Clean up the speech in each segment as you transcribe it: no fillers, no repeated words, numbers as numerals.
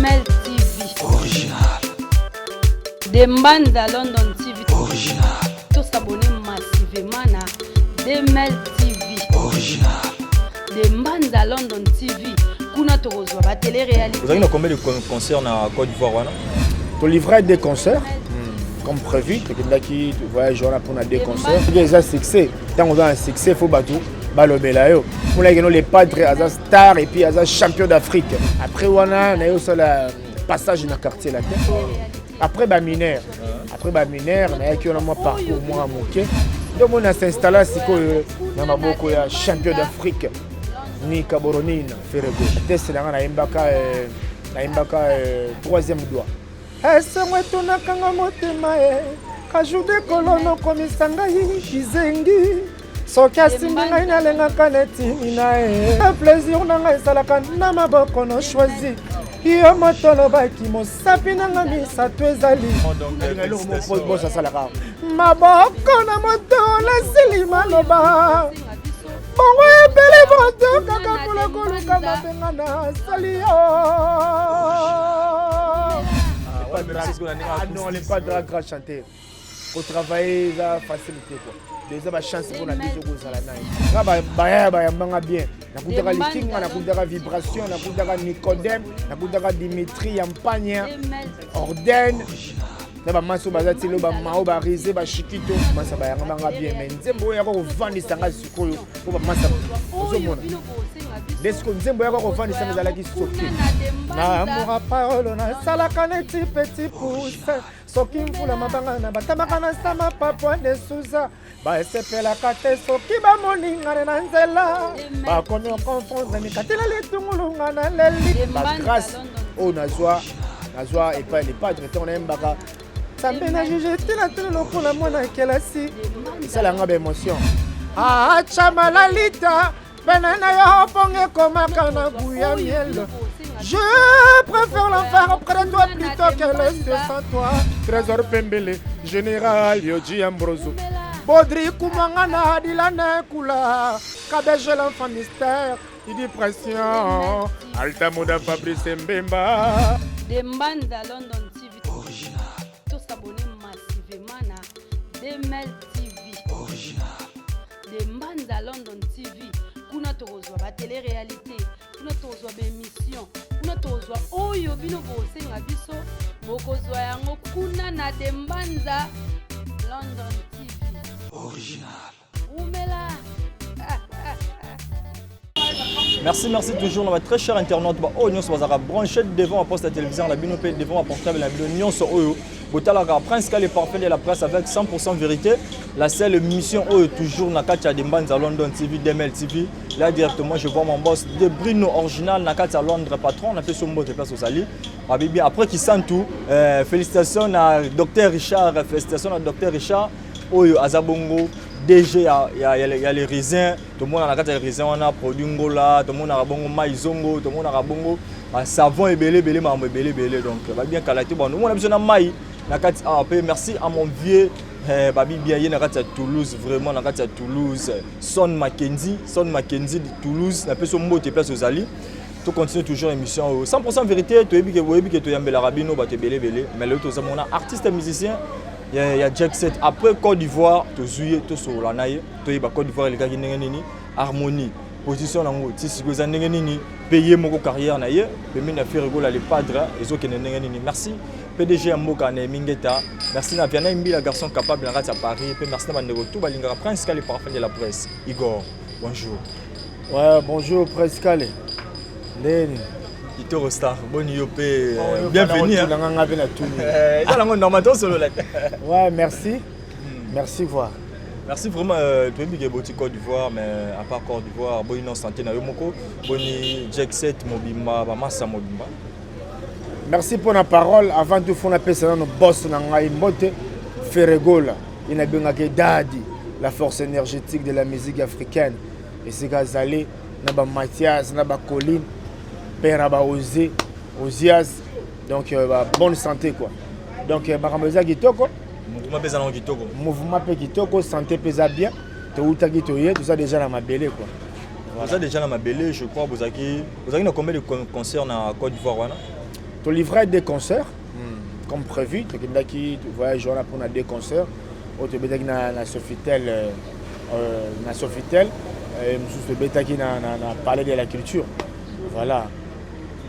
DML TV. Original. De Mbanza London TV. Original. To s'abonner massivement na DML TV. Original. De Mbanza London TV. Kuna tokozwa ba télé réalité. Vous avez combien de concerts na Côte d'Ivoire wana? Tolivra deux concerts comme prévu. Tokendaki voyage wana mpona deux concerts. Soki eza succès, ntango oza na succès, fo bato balobela yo. Mpona keno le padre aza star et puis aza champion d'Afrique. Après wana naye osala passage na Quartier Latin, après baminere, après baminere nayaki wana mwa parcours mwa moke, nde omoni asinstalla sikoyo na maboko ya champion d'Afrique Nika Boronina Ferego. Teste na nga nayembaka troisième doigt. Esengo etonakanga motema e kajude kolono okomisa ngai kizengi. Soki asimbi ngai, nalengaka neti nina e plaisir na ngai esalaka na maboko no choisi yo. Moto olobaki mosapi nanga misato ezali boso asalaka maboko na moto nasili maloba bongo ebele moto kaka mpona koluka mabenga na sali yo. Ah non, les pas grand chanteur, kotravailler eza facilité quoi. Eza bachance mpona biso kozala na ye. Nga bayaya bayambanga bien. Nakutaka Likinga, nakutaka Vibration, nakutaka Nicodème, nakutaka Dimitri Yampania Orden na bamasi oyo baza ti lelo, bamao barise bashikito masa bayangambanga bien. Mais nzembo oyo yaka kovandisa nga sikoyo mpo bamasa ozomona nde sikoyo nzembo yaka kovandisa nga ezalaki soki na amour parole nasalaka neti petit pouce. Soki mvula mabanga na batamaka na sama papwa de Suza basepelaka te. Soki bamoni ngane na nzela, bakomi oconfondre mikatela litungulu nga na leli. Bagrâce oyo nazwa epai le padre, ntango nayembaka Nzambe na juge tina tino lokola mwana kelasi, esalanga baémotion. Acha malalita pene na yo mponge ekomaka na goût ya miel. Je préfère l'enfer auprès de toi plutôt que le ciel sans toi. Trésor Pembele, Général Yoji Ambroso, Baudry Koumangana, Dilane Kula, Kabege l'enfant mystère, il dit pression, Altamoda Fabrice Mbemba. De Mbanza London TV. Original. To s'abonner massivement na DML TV. Original. De Mbanza London TV. Kuna tokozwa ba télé réalité, kuna tokozwa baémission, kuna tokozwa oyo bino bosenga biso, bokozwa yango kuna na De Mbanza London TV. Original. Umela. Merci, merci toujours na très cher internaute ba oyo nyonso bazalaka branché devant ma poste ya télévision na bino mpe devant ma portable na bino nyonso oyo botalaka Prince Kale, parfait de la presse avec 100% vérité, la seule émission oyo toujours na kati ya Dembanza London TV, DML TV. Là directement, je vois mon boss de Bruno Original na kati ya Londres. Patron, na fait son mbote place ozali babibi. Après Kisantu, félicitations na docteur Richard, félicitations na docteur Richard oyo aza bongo DG ya les raisins. Tomona na kati ya raisin wana produit ngola, tomonaka bongo mai zongo, tomonaka bongo basavon ebele ebele, makambo ebele ebele. Donc babien kala te bano omona biso na mai na kati awa. Mpe merci à mon vieux babi bien ye na kati ya Toulouse, vraiment na kati ya Toulouse, Son Mackenzie, Son Mackenzie de Toulouse, napesi yo mbote place ozali. Tocontinue toujours émission oyo 100% vérité. Toyebi ke boyebi ke toyambelaka bino bato ebele ebele, mais lelo tozamona artiste musicien ya Jack 7. Après Côte d'Ivoire, tozwi ye, tosolola na ye, toyeba Côte d'Ivoire elekaki ndenge nini, harmonie position nango ti sikoyo eza ndenge nini, mpe ye moko carrière na ye pembeni ya Ferre Gola le padre ezokende ndenge nini. Merci PDG ya mboka Naemi Ngeta, merci na Viana Mbila, garçon capable na kati ya Paris, mpe merci na bandeko tu balingaka Prince Kale, parfum de la presse. Igor, bonjour. Ouais, bonjour Prince Kale. Ndeni. Kitoko star, boni yo mpe, bienvenue. Nanga nga mpe na tuni. Eza nango normal, tosolola te. Ouais, merci. Merci voir. Merci vraiment. Toyebi ke boti Côte d'Ivoire, mais à part Côte d'Ivoire, boni non santé na yo moko, boni Jack 7 mobimba, bamasa mobimba? Merci pour la parole. Avant tout, faut napesa nano boss na ngai mbote, Ferre Gola. Ye nabengaki Dadi, la force énergétique de la musique africaine. Esika azali na ba Mathias, na ba Colline, père ya ba Osé, Osias. Donc ba bonne santé quoi. Donc makambo eza kitoko. Mouvement mpe eza nango kitoko. Mouvement mpe kitoko, santé mpe eza bien. Toutaki toye, toza déjà na mabele quoi. Oza déjà na mabele, je crois bozalaki na combien de concert na Côte d'Ivoire wana? Tolivrai deux concerts comme prévu. Tokendaki voyage wana mpona deux concerts oyo tobetaki na Sofitel, na Sofitel, mosusu tobetaki na Palais de la Culture, voilà.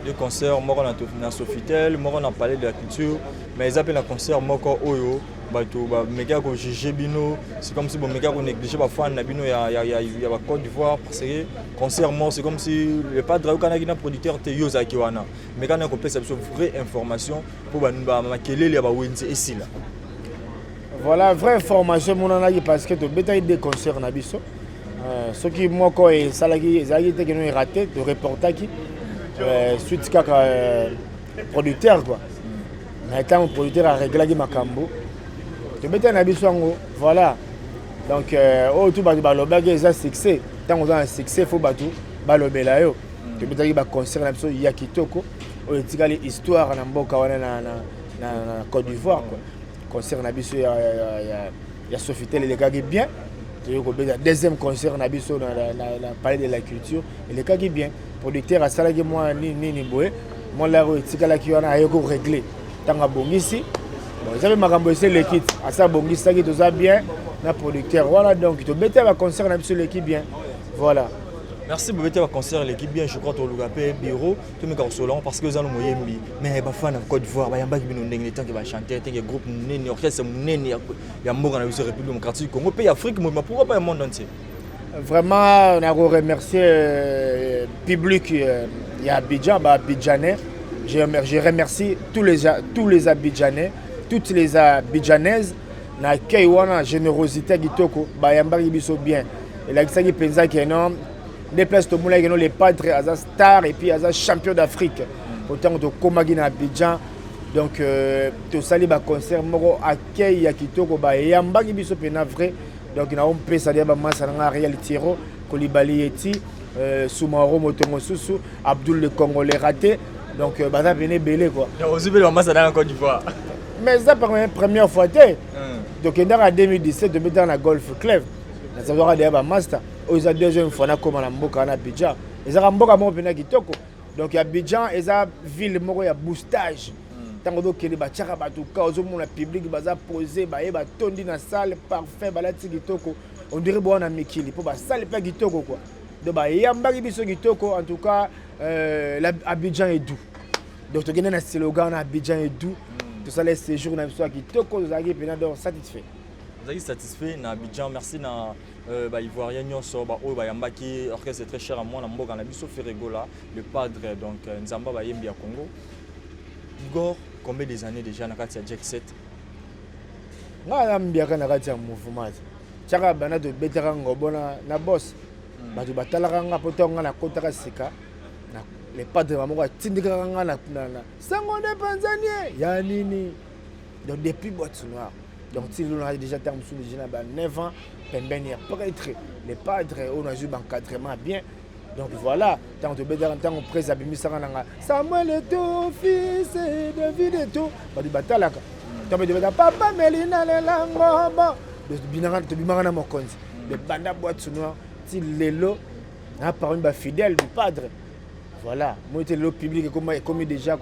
Deux concerts, moko na Sofitel, moko na Palais de la Culture. Mais eza mpe na concert moko oyo bato bamekaka kojuger bino, c'est comme si bomekaka konégliger bafan na bino ya bacôte d'Ivoire, parce que concert moko, c'est comme si le padre ayokanaki na producteur te. Yo ozalaki wana, meka na kopesa biso vraie information mpo makelele ya bawenze esila. Voilà, vraie information emonanaki parce que tobetaki deux concerts na biso. Soki moko esalaki, ezalaki te keno eraté, toreportaki suite kaka producteur quoi. Mais ntango producteur areglaki makambo, tobetaki na biso yango, voilà. Donc oyo tu bato balobaki eza succès. Ntango oza na succès, faut bato balobela yo. Tobetaki baconcert na biso ya kitoko oyo etikali histoire na mboka wana na Côte d'Ivoire quoi. Concert na biso ya Sofitel elekaki bien. Toyei kobeta deuxième concert na biso na Palais de la Culture, elekaki bien. Producteur asalaki mwa nini nini boye, mwa lare oyo etikalaki wana, aye korégler. Ntango abongisi, bon, eza mpe makambo esi eleki ti asa abongisaki, toza bien na producteur wana. Donc tobeta baconcert na biso, eleki bien, voilà. Merci. Bobeti baconcert, eleki bien. Je crois toluka mpe bureau, tomeka kosolola parce que oza no moyembi. Mais bafan na Côte d'Ivoire bayambaki bino ndenge tant que bachanteur, tant que groupe monene, orchestre monene ya mboka na biso, République démocratique du Congo, mpe ya Afrique mobima, pourquoi pas ya monde entier? Vraiment, nako remercier public ya Abidjan, baabidjanais. Je remercie tous les Abidjanais, toutes les Abidjanaises na accueil wana, générosité ya kitoko. Bayambaki biso bien, elakisaki mpenza ke non, nde place tomonaki no le padre aza star et puis aza champion d'Afrique. Ntango tokomaki na Abidjan, donc tosali baconcert moko, accueil ya kitoko, bayambaki biso mpena vrai. Donc naompesa dia bamasa na nga, Ariel Tiro Kolibali, eti Sumaro Motongo susu, Abdul le Congolais raté. Donc baza pene ebele quoi. Ozwi mpe bamasa na Côte d'Ivoire? Mais eza première fois te. Tokendaka 2017, tobetaka na Golf Club, nazalaka deya bamaster. Oyo eza deuxième fois nakóma na mboka wana Abidjan. Ezalaka mboka moko mpena kitoko. Donc Abidjan eza ville moko ya boostage. Ntango ozokende, batiaka bato ka, ozomona public baza posé, baye batondi na salle, parfait, balati kitoko, on dirait boa na mikili mpo basale mpe kitoko quoi. Donc bayambaki biso kitoko. En tout cas, Abidjan est doux. Donc tokende na slogan na Abidjan est doux. Tosala séjour na biso ya kitoko, tozalaki mpena donc satisfait. Ozalaki satisfait na Abidjan. Merci na baivoirien nyonso baoyo bayambaki orchestre très cher à moi na mboka na biso, Ferre Gola le padre, donc nzamba bayembi ya Congo. Igor, combien des années déjà na kati ya Jet Set? Ngai nambiaka na kati ya mouvement te. Tiaka banda tobetaka ngobo na bos, bato batalaka nga mpo ntango nga nakotaka sika na le padre moko atindikaka nga na sango nde panzanie ya nini. Donc depuis Boîte Noire, donc ti lelo na déjà ntango mosusu déjà na ba 9 ans pembeni ya prêtre le padre oyo nazwi baencadrement bien. Donc voilà, ntango tobetaka, ntango prese abimisaka na nga Samuel Eto'o fils David Eto'o, bato batalaka. Ntango tobeta papa Melina lelango, tobimaka na mokonzi de banda Boîte Noire ti lelo na parmi bafidèle du padre, voilà. Moi te lelo public ekomi déjà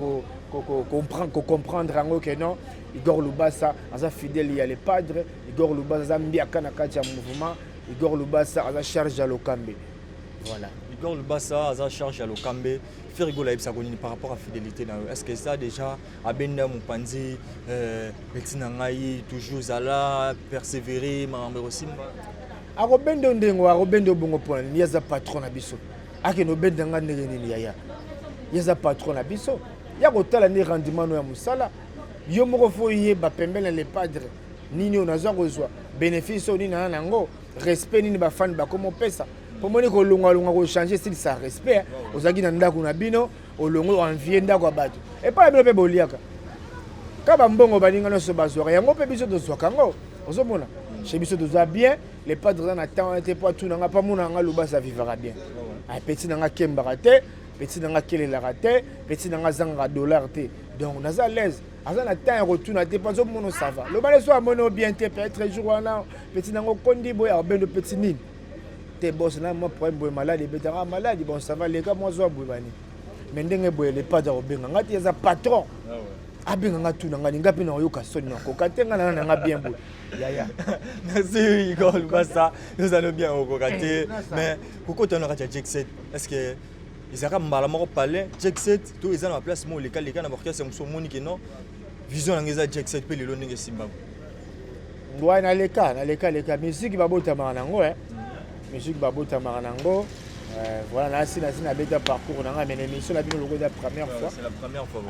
kocomprendre yango ke non, Igor Lubasa aza fidèle ya le padre, Igor Lubasa aza mbiaka na kati ya mouvement, Igor Lubasa aza charge ya Lokambe, voilà. Igor Lubasa aza charge ya Lokambe. Ferre Gola ayebisaka nini par rapport à fidélité na yo? Est ce que ça déjà abenda mopanzi peti na ngai, toujours zala persévérer, makambo ekosimba? Akobenda yo ndenge akobenda yo bongo mpona nini? Ye aza patron na biso, akende obenda nga ndenge nini? Yaya, ye aza patron na biso, ya kotala nde rendement no ya mosala. Yo moko faut oyeba pembeni na le padre nini oyo nazwa kozwa bénéfice oyo nini na nango, respect nini bafani bakoma opesa. Mpo moni kolongwalongwa, kochange esilisa respect. Ozalaki na ndako na bino, olongwe, oenvie ndako ya bato epai na bino mpe boliaka ka bambongo baninga nyonso bazwaka yango mpe biso tozwaka yango. Ozomona chez biso toza bien. Le padre aza na temps wana te mpo atuna nga, mpo amona nga Lubasa avivaka bien. Petit na nga akembaka te, petit na nga akelelaka te, petit na nga azangaka dollar te. Donc naza à l'aise, aza na temps ya kotuna te mpo azomona ça va. Loba leso amoni o bien te, peut-être jour wana petit nango okondi boye, akobendo petit nini te, boss na mwa problème boye, maladi ebetaka, maladi, bon, ça va, leka mwa zwa boye bani. Mais ndenge boye, le padre akobenga nga te, eza patron. Abenga nga, tuna nga, ninga mpe nakoyoka soni, nakoka te, nga nana nanga bien boye, yaya. Merci Igor Lubasa, ozali bien, okoka te. Mais kokota na kati ya Jet Set, est ce que ezalaka mbala moko palais Jet Set to eza na baplace moko lekaleka na baorchestre mosusu, omoni ke non, vision nango eza Jet Set, mpe lelo ndenge esimba? Wa, naleka, naleka leka. Musique babotamaka nango, musique babotamaka nango. Voilà, nasi nabeta parcours na ngai, mais na émission na bino loko eza première fois. C'est la première fois.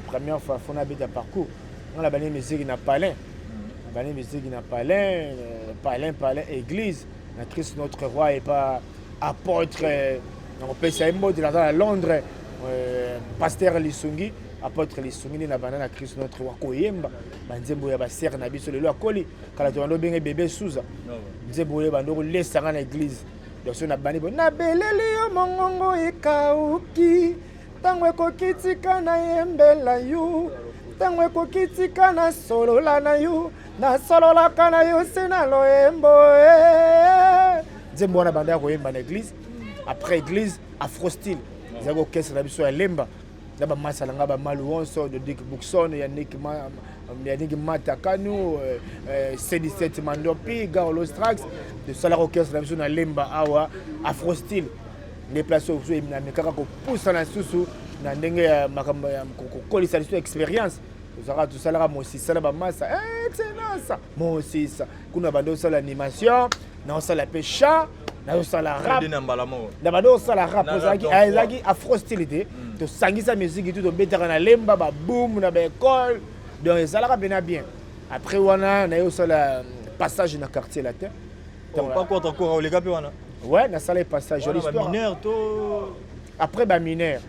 Première fois fo nabeta parcours nga. Na bandi musique na palin, na bandi musique na palin, palin, palin, église na Christ Notre Roi et pas apôtre. Nakopesa ye mbote, naza na Londres, pasteur Lisungi, apôtre Lisungi. Nde na banda na Christ Notre Roi koyemba banzembo ya basere na biso. Lelo akoli, kala tobanda obenge bebe Suza. Nzembo oyo bando kolesanga na église. Donc so nabandi bo nabeleli yo, mongongo ekauki. Ntango ekoki, tika nayembela yo. Ntango ekoki, tika nasolola na yo. Nasololaka na yo se na loyembo. Nzembo wana banda ya koyemba na église. Après église, Afrostyle ezalaki orchestre na biso ya Lemba na bamasa na ngai, bamalu wonso, Dodik Bukson, Yannick Matakanu, C17 Mandopi, Garolostrax. Tosalaka orchestre na biso na Lemba awa, Afrostyle. Nde place oyo biso namekaka kopusana lisusu na ndenge ya makambo ya kokolisa lisusu expérience. Tozalaka, tosalaka mosisa na bamasa, excellence mosisa kuna. Bando osala animation, naosala mpe chant, nazosala rap. Na mbala moko. Na bando osala rap, ezalaki Afro Style te. Tosangisa musique tu, tobetaka na Lemba, baboum na baécole. Donc ezalaka mpena bien. Après wana naye osala passage na Quartier Latin. Pas contre kora, oleka mpe wana? Ouais, nasala passage. Mineur to? Après bamineur,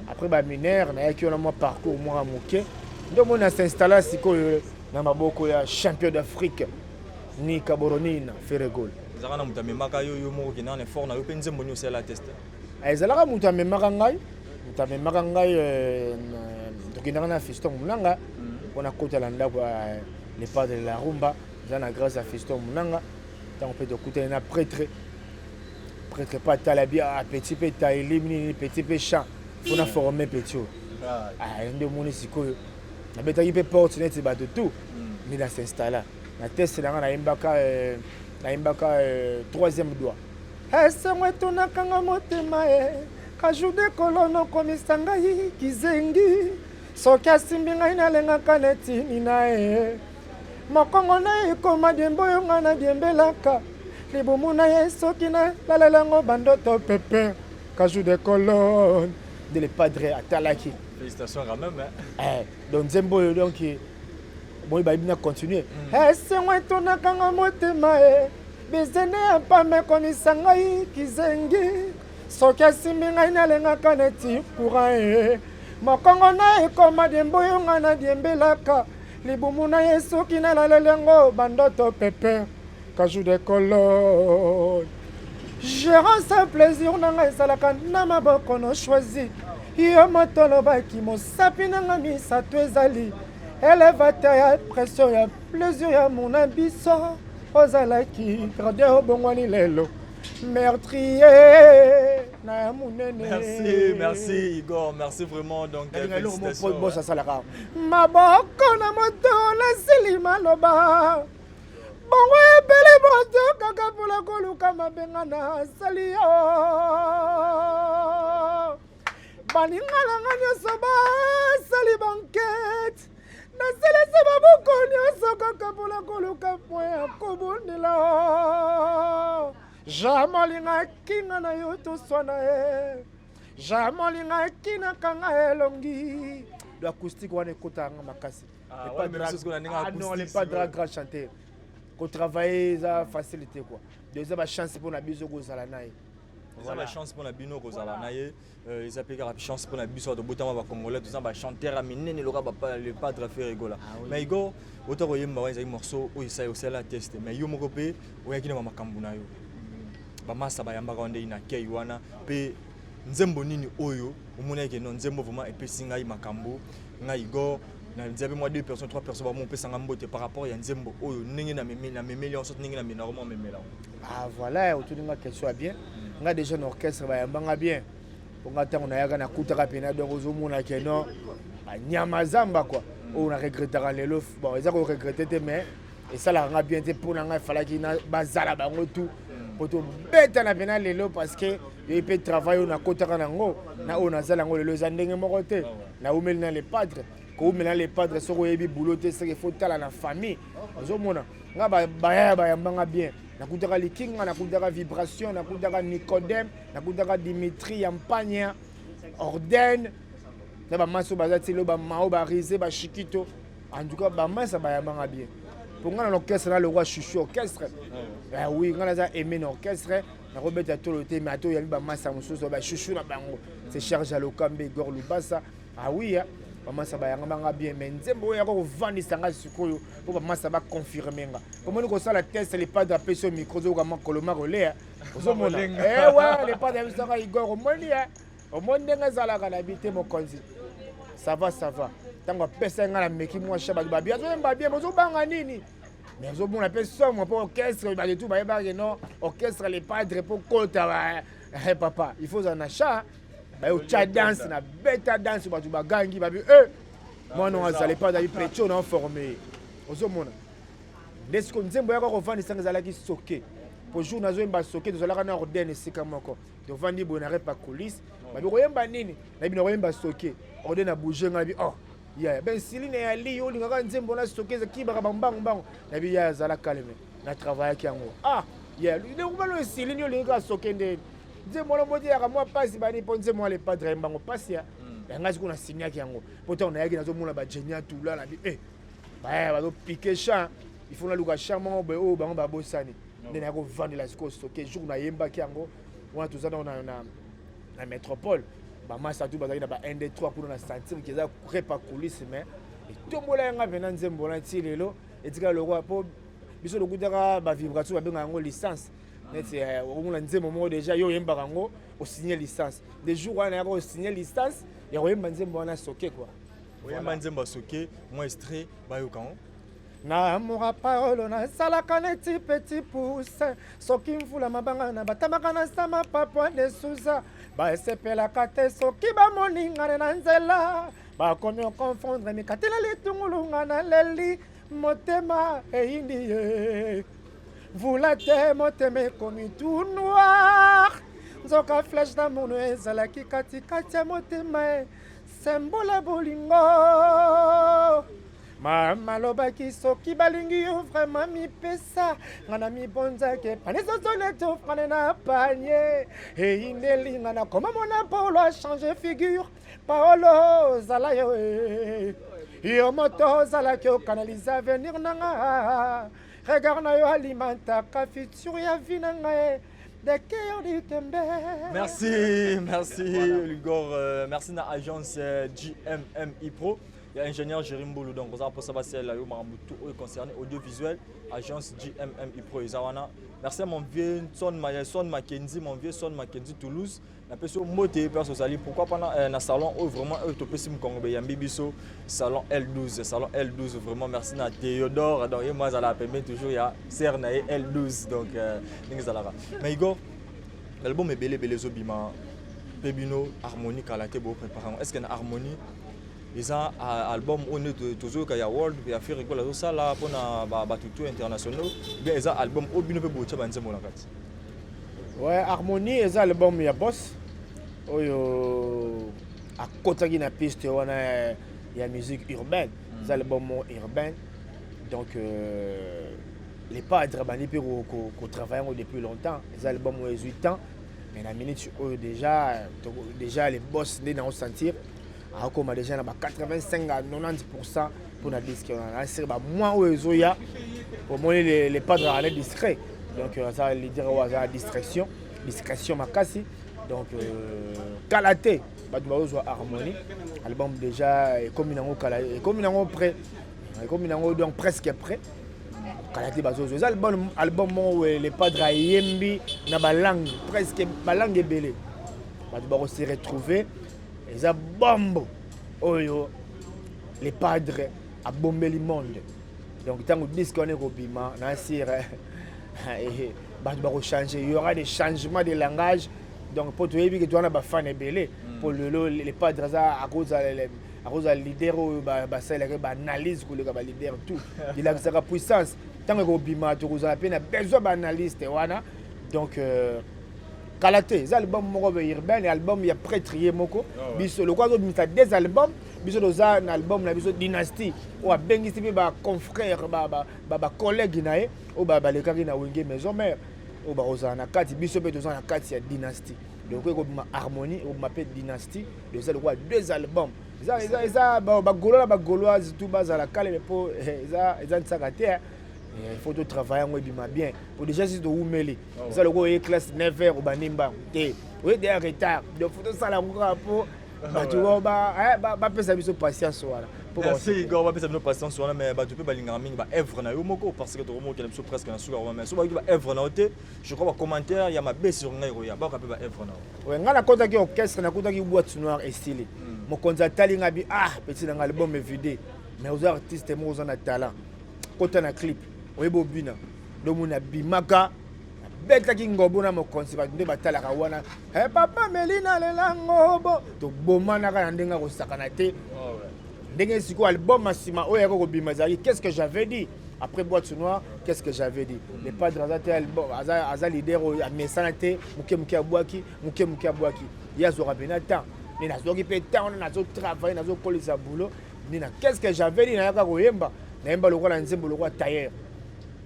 après bamineur nayaki wana mwa parcours mwa moke. Nde omoni nasinstalla sikoyo na maboko ya champion d'Afrique Nika Boronina Ferre Gola. Ezalaka na moto amemaka yo, yo moko okendaka na effort na yo? Mpe nzembo nini osala test? Ezalaka moto amemaka ngai, moto amemaka ngai. Tokendaka na Fiston Munanga mpona kotala ndako ya le padre de la rumba. Eza na grâce ya Fiston Munanga. Ntango mpe tokutani na prêtre, prêtre mpe atala bi petit mpe taeli nini, petit mpe chant, mpona forme petit oyo. Nde omoni sikoyo nabetaki mpe porte neti bato tout. Nde na s'installa na teste na nga, nayembaka Troisième Doigt. Esengo etonakanga motema e kajude kolono okomisa ngai kizengi. Soki asimbi ngai, nalengaka neti nina ye. Mokongo na ye ekoma diembe oyo ngai nadiembelaka. Libumu na ye, soki nalalela yango bandoto pepe. Kaju de Colonne nde le padre atalaki. Félicitations quand même, hein. Eh, donc nzembo oyo, donc boyi bayebi na continue. Esengo etonakanga motema e bizene ya pamba ekomisa ngai kizengi. Soki asimbi ngai, nalengaka neti courant e mokongo na ekoma diembe oyo ngai nadiembelaka. Libumu na ye, soki nalaleli yango bandoto pepe. Kaju de Colonne, gérance plaisir na ngai ezalaka na maboko no choisi yo. Moto olobaki mosapi na ngai misato ezali élévateur ya pression ya plaisir ya mona biso. Ozalaki gardien, obongwani lelo meurtrier na ya monene. Merci, merci Igor, merci vraiment. Donc félicitations. Boss asalaka maboko na moto, nasili maloba bongo ebele moto kaka mpona koluka mabenga na asali yo. Baninga nanga nyonso basali bankete, nasalisi maboko nyonso kaka mpona koluka point ya kobondela. Jamai olingaki nga na yo toswana ye, jamai olingaki nakanga elongi. Do acoustique wana ekotanga makasi. Non, le padre grand chanteur, kotravailler eza facilité quoi. Donc eza bachance mpona biso kozala na ye. Eza bachance mpona bino kozala na ye, eza mpe kaka chance mpona biso tobotama bacongolais, toza bachanteur ya minene loka le padre Ferre Gola. Mais Igor, ota koyemba wana ezalaki morceau oyo esali osala test, mais yo moko mpe oyaki na bamakambo na yo, bamasa bayambaka wana ndei na kei wana. Mpe nzembo nini oyo omonaki no nzembo vraiment epesi ngai makambo, ngai Igor na mpe mwa deux personnes, trois personnes bamo opesanga mbote par rapport ya nzembo oyo, ndenge namemeli yango, soki ndenge namela mwa memela yango? Ah voilà, otuni nga question ya bien. Nga déjà na orchestre bayambanga bien. Mpo nga ntango nayaka nakutaka mpena, donc ozomona ke non, banyama zamba quoi. Oyo na regrettaka lelo, bon, eza koregretter te, mais esalaka nga bien te. Mpo na ngai efalaki bazala bango tout po tobetana mpena lelo, parce que yoyi mpe travail oyo nakotaka nango na oyo nazala yango lelo eza ndenge moko te. Naumeli na Le Padre. Koumela na Le Padre, soki oyebi boulot te, seke faut tala na famille. Ozomona nga bayaya bayambanga bien. Nakutaka Likinga, nakutaka Vibration, nakutaka Nicodème, nakutaka Dimitri Yampania, Orden na bamasi oyo baza ti lelo, bamao, barise, bashikito. En tout cas, bamasa bayambanga bien. Mpo nga na orchestre na lokwa chouchou orchestre. Ah oui, nga naza aimé na orchestre. Nakobeta tolo te, mais ata oyambi bamasa mosusu, bachouchou na bango c'est Charge Alokambe, Igor Lubasa. Ah oui, bamasa bayanga banga bien. Mais nzembo oyo yaka kovandisa nga sikoyo mpo bamasa baconfirme nga, omoni kosala test. Le Padre apesi yo micro, ozoyoka makolo makolea, ozomona ewe Le Padre abisaka Igor, omoni omoni ndenge ezalaka na bi te. Mokonzi, ça va, ça va. Ntango apesa nga na meki mwa sha, bato babi azoyemba bien, bozobanga nini? Mais ozomona mpe somo, mpo orchestre bato tu bayebaki non, orchestre Le Padre, mpo kota papa, il faut ozala na chat. Baye otya danse na beta danse, bato bagangi, babi e mwana oyo azala epai azali petit oyo na forme ye. Ozomona nde siko nzembo yaka kovandisanga ezalaki soke. Po jour nazoyemba soke, tozalaka na Orden esika moko, tovandi boye na rep ya coulisse. Babi koyemba nini? Nayebi na koyemba soke. Orden na bouge ngai, nabi oh yaya, ben siline ya li yo olingaka nzembo na soke ezakibaka bambangu mbangu. Nayebi yaya, azala calme, na travaillaki yango. Ah yaya, ndenge esilini olingi kaka soke nde nzembo wana moti yaka mwa mpasi bani, mpo nzembo wana Le Padre ayembango mpasi ya yanga. Sikoyo nasignaki yango, mpo ntango nayaki nazomona bagenia tula na bi baya bazopike chant, il faut naluka chant moko boye oyo bango babosani. Nde naya kovandela sikoyo soke. Jour nayembaki yango wana, toza na métropole, bamasa tu bazalaki na ba 1 2 3 kuna na sentir ke eza repa coulisse. Mais etombola yanga mpena nzembo wana ti lelo etikala lokwa, mpo biso lokutaka bavibration, babengaka yango licence. Neti okomona nzembo moko déjà yo oyembaka yango, osigne licence. De jour wana nayaka osigne licence ya koyemba nzembo wana soke quoi. Oyemba nzembo ya soke, mwa extrait bayoka yango. Na amour Paolo nasalaka neti petit pouce. Soki mvula mabanga na batamaka na sama papwa de Suza, basepelaka te soki bamoni ngane na nzela, bakomi oconfondre mikatela litungulu. Nga naleli, motema eyindi ye, mvula te, motema ekomi tout noir. Nzoka flèche d'amour no ezalaki katikati ya motema e sembola bolingo. Mama alobaki soki balingi yo vraiment mipesa. Nga na mibonzaki pane zozone tofane na panye eyindeli. Nga na koma mona Paolo achange figure. Paolo ozala yo yo moto ozalaki okanalize avenir na nga. Regard na yo alimentaka futur ya vie na ngai de. Merci, merci Igor. Merci na agence GMMI Pro. Il y a ingénieur Jérim Boulou, donc on a pour ça là yo makambo tout oyo concerné audiovisuel, agence GMMI Pro eza wana. Merci à mon vieux Son Maya, Son Mackenzie, mon vieux Son Mackenzie Toulouse. Napesi yo mbote place ozali. Pourquoi pas na salon oyo vraiment oyo topesi mokongo beyambi biso, salon L12, salon L12. Vraiment merci na Théodore. Donc ye mo azalaka pembeni toujours ya sere na ye L12. Donc ndenge ezalaka. Mais Igor, album ebele ebele ezobima mpe bino Harmonie kala te boprépare yango. Est ce que na Harmonie eza album oyo nde tozoyoka ya world ya Ferre Gola azosala mpona bato tout internationaux, bien eza album oyo bino mpe botia banzembo na kati? Ouais, Harmonie eza album ya boss oyo akotaki na piste wana ya musique urbaine. Eza album moko urbaine. Donc Les Padres bandi mpe kotravaille yango depuis longtemps. Eza album oyo ezwi temps, mais na minute oyo déjà les boss nde nango sentir akokoma déjà na ba 85 à 90 mpona disque wana. Nasere bamois oyo ezoya, omoni Les Padres ale discret. Donc aza leader oyo aza distraction, discrétion makasi. Donc kala te bato bazozwa Harmonie. Album déjà ekomi nango kala, ekomi nango prêt, ekomi nango donc presque prêt. Kala te bazozwa. Eza album moko Le Padre ayembi na balangue, presque balangue ebele. Bato bakose retrouver. Eza bombo oyo Le Padre abombeli monde. Donc ntango disque wana ekobima na sire, bato bakochange, il y aura des changements de langage. Donc mpo toyebi ke toza na bafan ebele, mpo lelo le Padre aza akozala leader oyo basalelaka baanalyse koleka baleader tout. Elakisaka puissance. Ntango ekobima, tokozala mpe na besoin baanalyste wana. Donc kala te, eza album moko boye urbaine, album ya prêtre ye moko. Biso lokola azobimisa des albums, biso toza na album na biso Dynastie, oyo abengisi mpe baconfrère, bacollègue na ye oyo balekaki na Wenge Maison Mère, oyo bakozala na kati. Biso mpe toza na kati ya Dynastie. Donc ekobima Harmonie, ekobima mpe Dynastie. Donc eza lokola deux albums. Eza bagaulois na bagauloise tout bazala calme, mpo eza ntisaka te. Il faut totravaille yango ebima bien, po déjà si towumeli, eza lokola oye classe 9 heures, obandi mbango te, oye deya retard. Donc faut tosala yango kaka mpo bato bapesa biso patience wana. Merci Igor, bapesa bino patience wana. Mais bato mpe balingaka mingi baœuvre na yo moko, parce que tokomokela biso presque na suka. Mais so bayoki baœuvre na yo te, je crois bacommentaire ya mabe sur ngai koya. Bayoka mpe baœuvre na yo. Ngai nakotaki orchestre, nakotaki Boîte Noire esili. Mokonzi atali ngai bi: "Ah, petit na ngai, album evide, mais oza artiste moko, oza na talent, kota na clip, oyebi obina." Domoni abimaka, abetaki ngobo na mokonzi. Bato nde batalaka wana: "Papa Melina, lela ngobo." Tobomanaka na ndenge akosakana te. Ndenge sikoyo album ya nsima oyo yaka kobima ezalaki Qu'est-ce que j'avais dit. Après Boîte Noire, Qu'est-ce que j'avais dit, le Padre aza te album, aza leader oyo amesana te. Moke moke abwaki, moke moke abwaki, ye azwaka mpena temps. Nde nazwaki mpe temps wana, nazotravaille, nazokolisa boulot. Nde na Qu'est-ce que j'avais dit, nayaka koyemba, nayemba lokola nzembo lokola tailleur.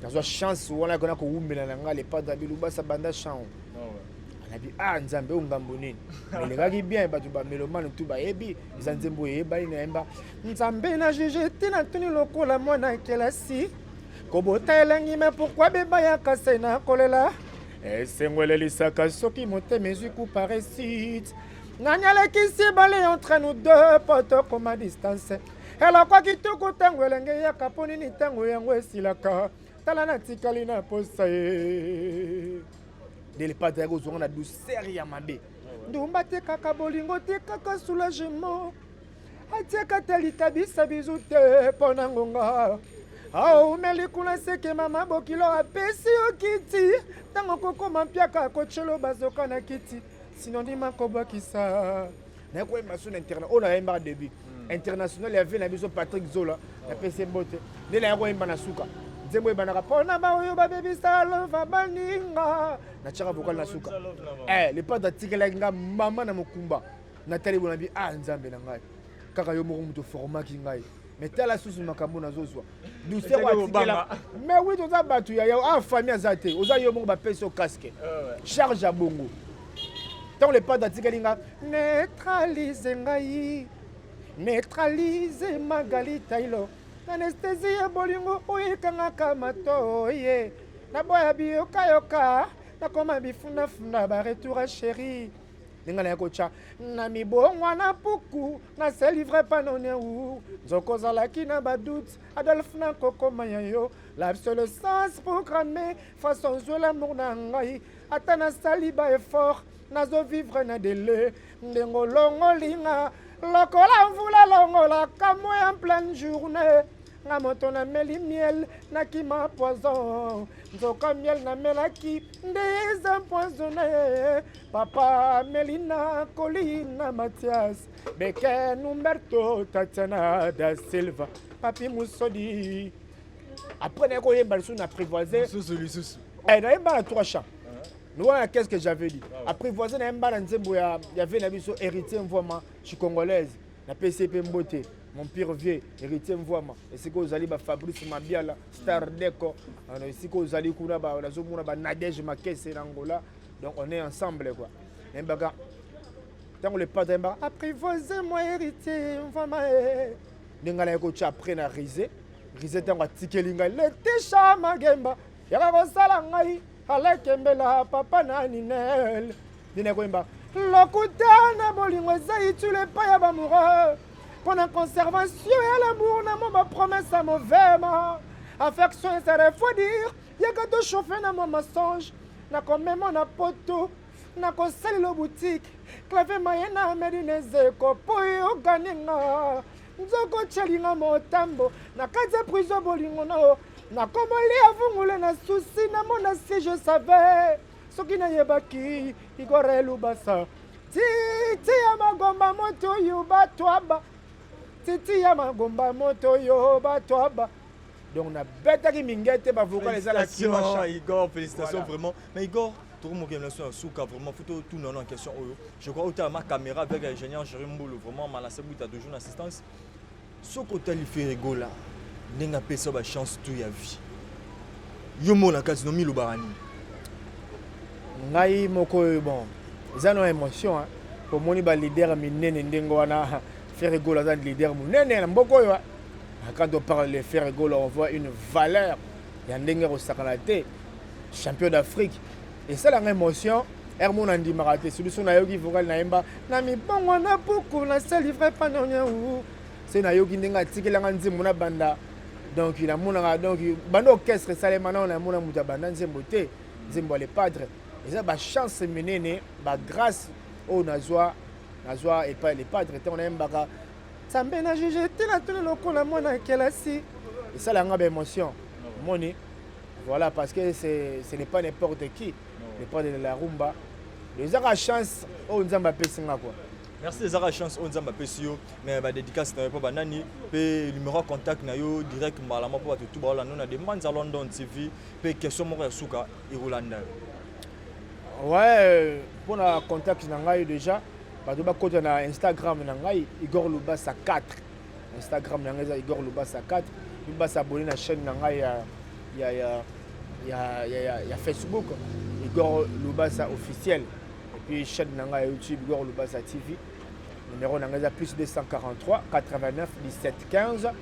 Nazwa chance wana kona kowumbela na ngai. Le Padre abilubasa banda champ anabi: "Ah Nzambe, oyo ngambo nini?" Elekaki bien, bato bamelomane tu bayebi, eza nzembo oyo eyebani. Nayemba: "Nzambe na juge te, natuni lokola mwana kelasi, kobota elengi, mais pourquoi bebayaka se na kolela? Esengo elelisaka soki motema ezwi kupa réussite. Nani alekisi bale entre nous deux po tokoma distance? Eloko kitoko ntango elenge eyaka, mpo nini ntango yango esilaka? Tala natikali na posa ye." Nde le Padre ayaki kozwanga na douceur ya mabe. Ndumba te kaka bolingo te, kaka soulagement atiaka te, litabisa bizu te mpo na ngonga aumeli kuna. Seke mama bokilo apesi yo kiti, ntango kokoma mpiaka kotyelo bazoka na kiti, sino ndima kobwakisa. Naye koyemba so na internet oyo nayembaka début international ya vie na biso Patrick Zola, napesi mbote. Nde naye koyemba na suka nzembo ebanaka mpona baoyo babebisa lova baninga, natiaka vocal na suka. Le Padre atikelaki nga mama na mokumba. Natali bona bi: "Ah Nzambe na ngai, kaka yo moko moto formaki ngai, mais tala susu makambo nazozwa." Douceur oyo atikela. Mais oui, toza bato ya ah, famille aza te, oza yo moko, bapesi yo casque, charge ya bongo. Ntango le Padre atikeli nga neutralise ngai, neutralise Magali Tailo, anesthésie ya bolingo oyo ekangaka matoye, naboya biyokayoka, nakoma bifunafuna, baretour ya chéri. Ndenge naye kotya na mibongwana puku na se livre panoneu, nzoko ozalaki na badoute. Adolphe, nakokoma ya yo l'obsolescence programmée, façon zwela amour na ngai. Ata nasali baeffort, nazovivre na dele. Ndenge olongolinga lokola mvula longolaka moi en pleine journée, nga moto nameli miel, nakima poison, nzoka miel namelaki nde eza empoisonné. Papa Melina, Colina, Mathias Beken, Umberto, Tatiana da Silva, Papi Musodi. Après naye koyemba lisusu na Apprivoisé. Lisusu, lisusu. Nayemba na trois chants wana. Qu'est-ce que j'avais dit, Apprivoisé, nayemba na nzembo ya vie na biso Héritier Mvwama Chicongolaise. Napesi ye mpe mbote, mon pire vieux Héritier Mvwama, esika ozali, bafabrice Mabiala, Star Deco, esika ozali kuna, nazomona banadege Makese na Angola. Donc on est ensemble quoi. Nayembaka ntango le Padre ayembaka "Apprivoisé moi Héritier Mvwama". Ndenge naye kotya après na Rise, Rise ntango atikeli ngai Letisha Magemba, yaka kosala ngai alekembela papa na Ninel. Nde naye koyemba: "Lokuta na bolingo eza utile epai ya bamoureux, mpo na conservation ya l'amour na mo bapromesse ya movema affection eza refroidir. Yaka tochauffe na mwa mensonge, nakomema na poto, nakosalela boutique clave maye na Medine ezeko, mpo yokaninga nzoko tyelinga motambo na kati ya prison. Bolingo nao nakomoli avungule na susi, namona si je savais." Soki nayebaki Igor Lubasa, titi ya magomba moto oyo batwaba, titi ya magomba moto oyo batwaba. Donc nabetaki mingete, bavocal ezalaki. Igor, félicitations. Vraiment. Mais Igor, tokomokende na so ya suka. Vraiment, faut totuna na question oyo. Je crois otala ma caméra avec ingénieur Jérémy Mbulu, vraiment Malase Buta, toujours na assistance. Soki otali Ferre Gola, ndenge apesa bachance tout ya vie, yo mona kati no milobaka nini? Ngai moko oyo, bon, eza no émotion pomoni baleader minene ndenge wana. Ferre Gola aza leader monene na mboka oyo. Quand on parle de Ferre Gola, on voit une valeur ya ndenge kosakana te, champion d'Afrique. Esalanga émotion ere mona, ndimaka te solution. Nayoki vocal nayemba na mibongo na buku nasali vrai panonyau se, nayoki ndenge atikelanga nzembo na banda. Donc namonaka, donc banda orchestre esalema nao, namona moto abanda nzembo te, nzembo ya Le Padre. Eza bachance minene, bagrâce oyo nazwa epai Le Padre. Ntango nayembaka Nzambe na juge te, natuni lokola mwana kelasi, esalanga baémotion omoni. Voilà, parce que ce n'est pas n'importe qui, Le Padre de la rumba. Ezaka chance oyo Nzambe apesi nga quoi. Merci, ezaka chance oyo Nzambe apesi yo. Mais badédicace na yo mpo banani, mpe numéro contact na yo direct mbala mpo bato tu baolanda na Demande ya London TV, mpe question moko ya suka ekolanda yo. Ouais, mpona contact na ngai déjà, bato bakota na Instagram na ngai, Igor Lubasa 4. Instagram na ngai eza Igor Lubasa 4. Mpe basabone na chaîne na ngai ya Facebook, Igor Lubasa officiel, et puis chaîne na ngai ya YouTube, Igor Lubasa TV. Numéro na ngai eza plus 243 89 17 15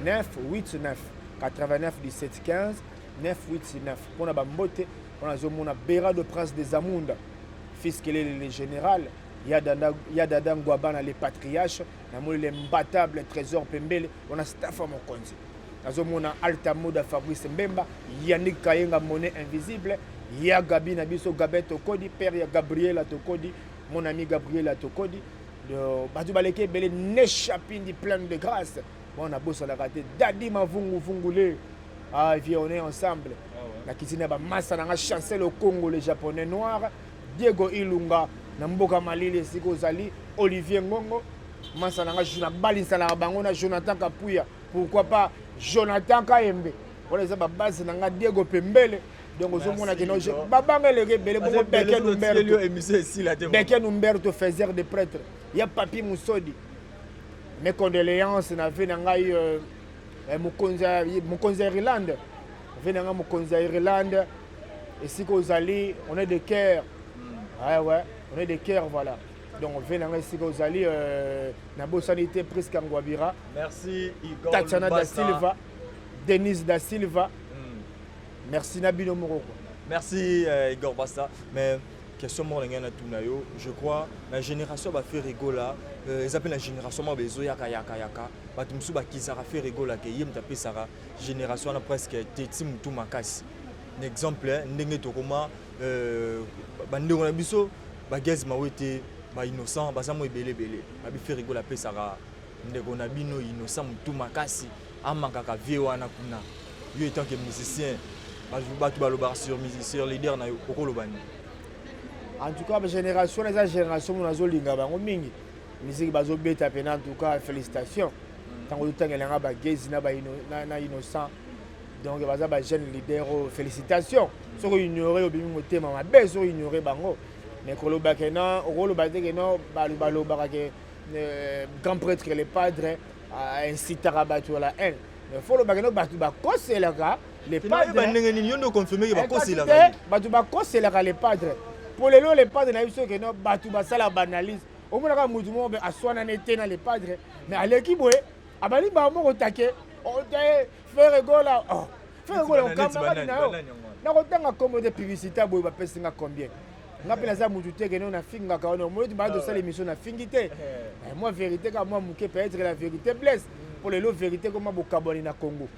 989, 89 17 15 989. Mpona bambote mpona azomona Bera de Prince des Amunda, fils Kelele le général, ya Dada Ngwabana le patriarche, namoni l'imbattable Trésor Pembele wana, staff ya mokonzi. Nazomona Alta Moda, Fabrice Mbemba, Yannick Kayenga, monnaie invisible, ya Gabi na biso, Gabin Tokodi, père ya Gabriela Tokodi, mon ami Gabriela Tokodi. Bato baleki ebele, Neshapindi pleine de grâce. Bon, nabosanaka te Dadi Mavunguvungule. Ah vieux, on est ensemble. Ah ouais. Nakiti na bamasa nanga, Chancel Okongo le japonais noir, Diego Ilunga na mboka malili esika ozali, Olivier Ngongo, masa nanga, nabalisanaka bango na Jonathan Kapuya, pourquoi pas Jonathan Kayembe. Wana eza babase na nga, Diego Pembele. Donc ozomona ke babanga eleki ebele bongo. Beken Umberto, Beken Umberto, faiseur de prêtre, ya Papi Musodi, mes condoléances na vie na ngai, mokonzi ya Irlande, vie na ngai, mokonzi ya Irlande esika ozali, on est de cœur. Ouais, on est de cœur, voilà. Donc vie na ngai esika ozali, nabosani te Priska Ngwabira. Merci, Igor. Tatiana da Silva, Denise da Silva. Merci na bino moko quoi. Merci, Igor Basta. Mais question moko na ngai natuna yo, je crois na génération baFerre Gola, eza mpe na génération moko bezoyaka yaka yaka, bato mosusu bakizaka Ferre Gola ke ye moto apesaka génération wana presque teti motu makasi. Na exemple ndenge tokoma bandeko na biso bagaz mawe te, bainnocent baza mo ebele ebele, babi Ferre Gola apesaka ndeko na bino Innocent motu makasi, amakaka vie wana kuna. Yo étant que musicien, bato balobaka sur leader na yo, okoloba nini? En tout cas, génération eza génération mo nazolinga bango mingi, musique bazobeta pena. En tout cas, félicitation. Ntango ozotangelanga bagezi na Innocent, donc baza bajeune leader oyo, félicitation. Soki oignore, obimi motema mabe. Soki oignore bango, mais koloba ke non, okoloba te ke non. Balobaka ke grand prêtre le Padre incitaka bato ya la haine, mais faut lobaka no bato bakoselaka le Padre. Ndenge nini yo nde oconfirme ke bakoselaka? Bato bakoselaka le Padre. Po lelo le Padre na biso ke no, bato basalaka baanalyse, omonaka motu moko aswanani te na le Padre, mais aleki boye, abali bango moko take te Ferre Gola. Oh, Ferre Gola, camarade na yo, nakotanga kombo te. Publicité boye bapesinga combien? Nga mpe naza mutu te kende nafingaka wana. Omoni ti baa tosala émission, nafingi te. Moi vérité kaka mwa moke, peut-être la vérité blesse. Mpo lelo vérité koma bokabwani na Congo,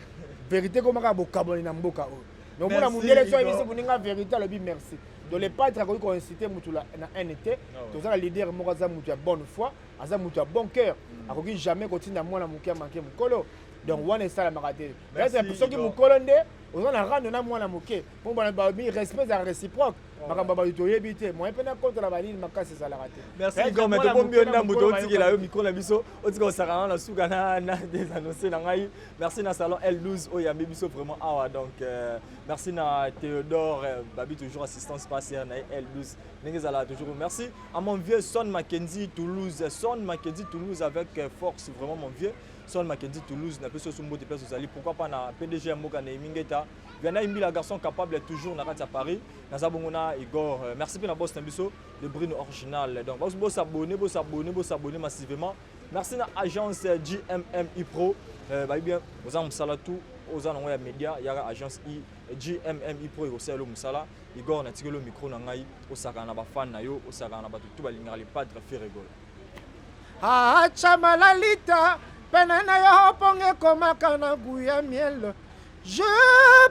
vérité koma kaka bokabwani na mboka oyo. Mais omona mundele so ayebisi moninga vérité, alobi merci. Donc le Padre akoki koincite mutu na haine te. Toza na leader moko aza mutu ya bonne foi, aza mutu ya bon cœur, akoki jamais kotinda mwana moke amanke mokolo. Donc wana esalamaka te. Soki mokolo nde oza na rando na mwana moke, mpo balobi respect ezala réciproque. Makambo ya bato toyebi te, moyen mpe nakota na banini makasi ezalaka te. Merci Igor, mais tobombi yo ndambo, totikela yo micro na biso, otika kosakana na suka na des annoncé na ngai. Merci na salon L12 oyo yambi biso vraiment awa. Donc merci na Théodore Babi, toujours assistance spatiale na L12 ndenge ezalaka toujours. Merci à mon vieux Son Mackenzie Toulouse, Son Mackenzie Toulouse avec force, vraiment mon vieux Son Mackenzie Toulouse, napesi yo mbote place ozali. Pourquoi pas na PDG ya mboka Néhémie Ngeta Viana Imbila, garçon capable toujours na kati ya Paris. Naza bongo na Igor. Merci mpe na boss na biso le Brino original. Donc bosabonner, bosabonner, bosabonner massivement. Merci na agence GMMI Pro. Bayebi bien oza mosala tout, oza nango ya média, yaka agence I GMMI Pro ekosala yo mosala. Igor, natikeli yo micro na ngai, osakana na bafan na yo, osakana na bato tu balingaka le Padre Ferre Gola. Acha malalita pene na yo mponge ekomaka na goût ya miel. Je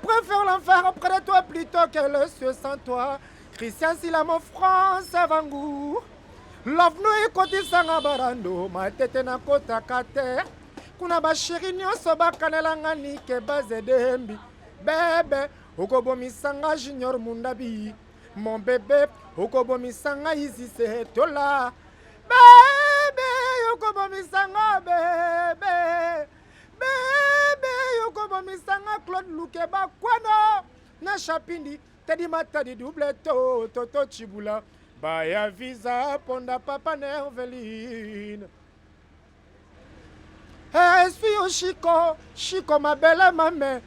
préfère l'enfer près de toi plutôt que le ciel sans toi. Christian Silamo, France Vangu. Love no ekotisanga barando matete nakotaka te kuna bachéri nyonso bakanelanga nike bazedembi bebe okobomisanga Junior Mundabi, mon bébé, okobomisanga Izise Tola bebe, okobomisanga bebe bebe, okobomisanga Claude Lukeba Kwano na Chapindi Tedi Matadi double to Toto Chibula baya visa ponda papa Nerveline. Esui yo Shiko Shiko mabele mame,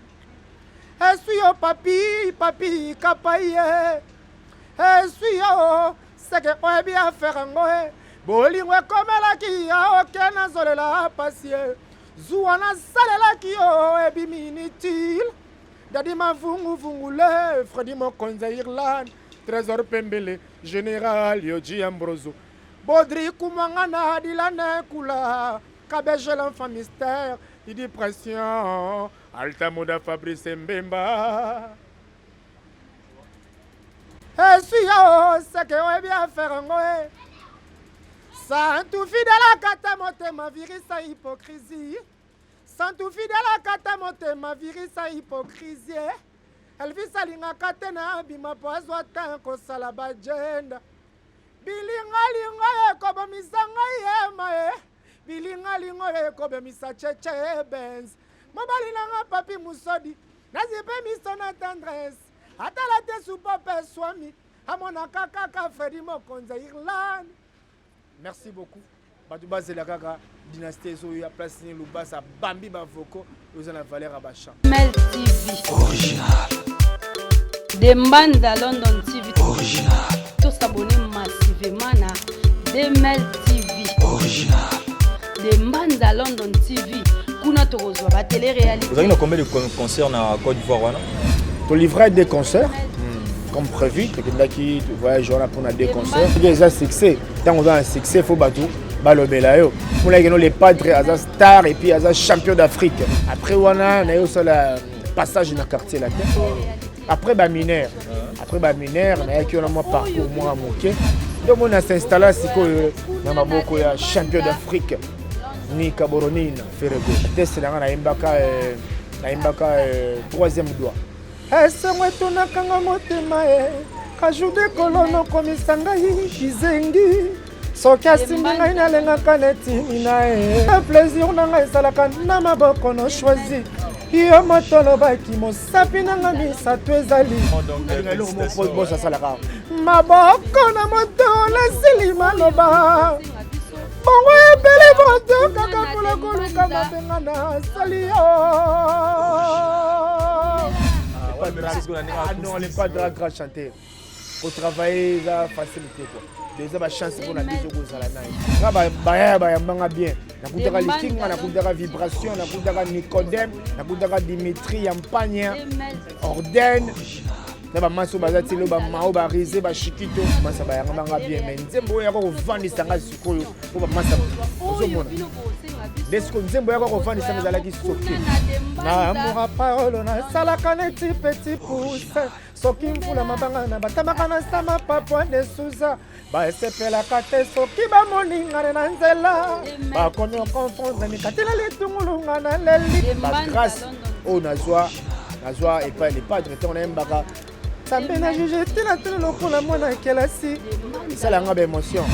esui yo papi papi kapai ye, esui yo seke oyebi affaire yango e bolingo ekomelaki ya oke nazolela pasi ye zuwa nasalelaki yo ebimi inutile. Dadi mavunguvungu le Fredi Mokonzi ya Irlande, Trésor Pembele, Général Yoji Ambroso, Baudry Kumwangana, Dilane Kula Kabege, l'enfant mystère Didi Pression, Altamoda Fabrice Mbemba. Esui yo seke oyebi affaire yango e santu fidèle akata motema virisa hypocrisie, santu fidèle akata motema virisa hypocrisie. Elvis alingaka te na abima po azwa tan kosala bajenda. Bilingalinga ekobomisa ngai yema e bilingalinga ekobomisa Cheche Benz, mobali nanga papi Musodi, nazipe miso na tendresse, atala te supope eswami, amonaka kaka Fredi Mokonzi ya Irlande. Merci beaucoup. Bato bazela kaka dynastie ezoya place nini Lubasa bambi bavoko oza na valeur ya bachamp. Mel TV. Original. De Mbanda London TV. Original. Tosabonner massivement na Demel TV. Original. De Mbanda London TV. Kuna tokozwa ba télé réalité. Ozalaki na combien de concerts na Côte d'Ivoire wana? Tolivre des concerts comme prévu. Tokendaki voyage wana mpona deux concerts. Soki eza succès, ntango oza na succès, faut bato balobela yo mpona keno le Padre aza star et puis aza champion d'Afrique. Après wana naye osala passage na Quartier Latin, après baminere, après baminere nayaki wana mwa parcours mwa moke nde omoni as'installer sikoyo na maboko ya champion d'Afrique Nika Boronina Ferre Gola. Teste na nga nayembaka troisième doigt. Esengo etonakanga motema e kajude kolono okomisa ngai kizengi, soki asimbi ngai nalengaka neti mina e plaisir na ngai ezalaka na maboko no choisi yo moto olobaki mosapi nanga misato ezali. Donc, félicitations. Bos asalaka maboko na moto lesili maloba bongo ebele moto kaka mpona koluka mabenga na sali yo. Ah, ouais, même si on a Ah non, les pas grand chanteur. Kotravailler eza facilité quoi. Eza bachance mpona biso kozala na ye. Nga baya bayambanga bien. Nakutaka Likinga, nakutaka Vibration, nakutaka Nicodème, nakutaka Dimitri Yampania, Orden. Na bamasi oyo baza ti lelo, bamao barise bashikito masa bayangambanga bien. Mais nzembo oyo yaka kovandisa nga sikoyo mpo bamasa ozomona nde sikoyo nzembo yaka kovandisa nga ezalaki soki na amour parole nasalaka neti petit pouce, soki mvula mabanga na batamaka na sama papwa de Suza basepelaka te soki bamoni ngane na nzela bakomi oconfondre mikatela litungulu nga na leli. Bagrâce oyo nazwa epai le Padre ntango nayembaka. Nzambe na juge tina tuna lokola mwana kelasi. Esala nga ba émotion.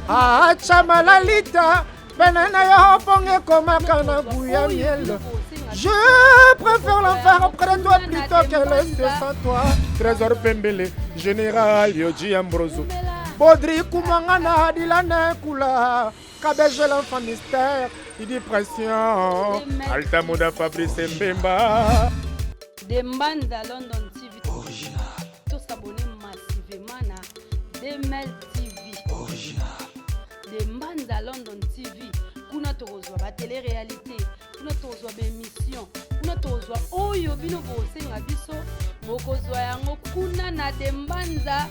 Acha malalita pene na yo ponge ekomaka na goût ya miel. Je préfère l'enfer auprès de toi plutôt que le ciel sans toi. Trésor Pembele, Général Yoji Ambroso. Baudry Koumangana, Dilane Kula. Kabeje l'enfant mystère, il dit pression. Altamoda Fabrice Mbemba. De Mbanza London TV. Original. Tosabonner massivement na Demel TV. Original. De Mbanza London TV. Kuna tokozwa ba télé réalité, kuna tokozwa ba émission, kuna tokozwa oyo bino bosenga biso, bokozwa yango kuna na De Mbanza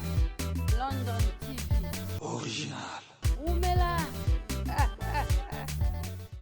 London TV. Original. Umela.